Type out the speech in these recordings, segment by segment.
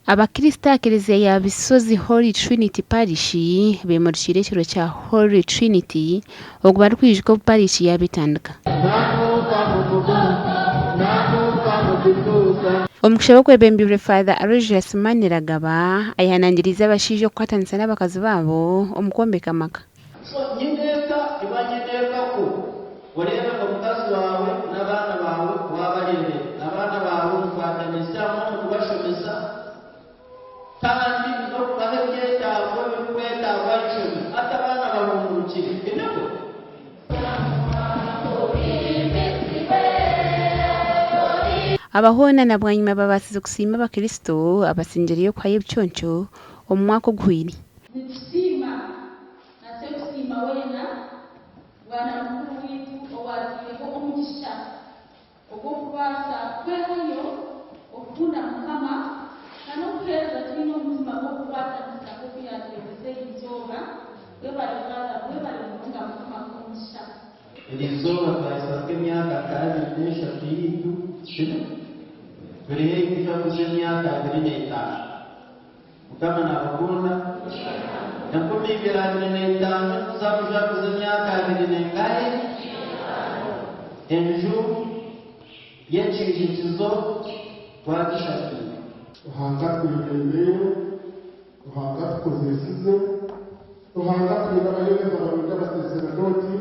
Abakristo aha kereziya ya Bisozi Holy Trinity Parish bemurikiire ekiro kya Holy Trinity ogu barikwijuka obu parish yaaba etandika. Omu kushaba okwebembeirwe Father Aloysius Maniragaba ayehanangiriize abashaija okukwatanisa n'abakazi baabo omu kwombeka amaka. So nyineeka iba nyineeka ku oreeba ngu omukazi waawe n'abaana baawe waabareebera, abaana baawe mukwatanise hamwe omu kubashomesa kandi n'okubaha ebyetaago ebirikwetaagwa aha ishomero. Hati abaana bahungurukire, tinibwo? Aba hoona na bwanyima babaasize kusiima Abakristo abasingyireyo kuhayo ebiconco omu mwaka oguhweire. Nitusiima Natwe tusiima weena Bwana Mukuru waitu owaatwireho omugisha ogw'okubaasa kwehayo okukunda Mukama na n'okuheereza twine omutima gw'okukwatanisa nk'oku yaatwegyesa eri izooba. Webare Father, webare munonga Mukama akuhe omugisha. Eri izooba twahitsya nk'emyaka nka 23 yaitu, sibyo? Turi haihi kujaguza emyaka 25. Mukama nabakunda. 2025 nituza kujaguza emyaka abiri nengahe? Enju y'ekiijukizo twagishaswire. Ruhanga atwebembeire, Ruhanga atukozeesize, Ruhanga atuhaire abaheereza barungi abaseseredooti,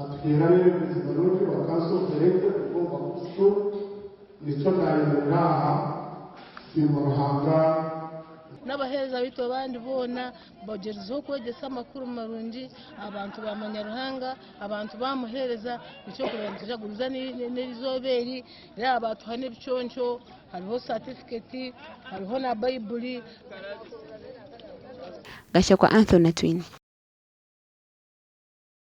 atuhaire abeebembezi barungi ba Council of the Laity kuruga omu bakristo, nikyo naayemerera aha kusiima Ruhanga. N'abaheereza baitu abandi boona bagyerizeho kwegyesa amakuru marungi, abantu baamanya Ruhanga, abantu baamuheereza, nikyo orikureeba nitujaguza n'erizooba eri, reero baatuha n'ebiconco, hariho satifiketi, hariho na Baiburi. Gashakwa Anthony Atwine.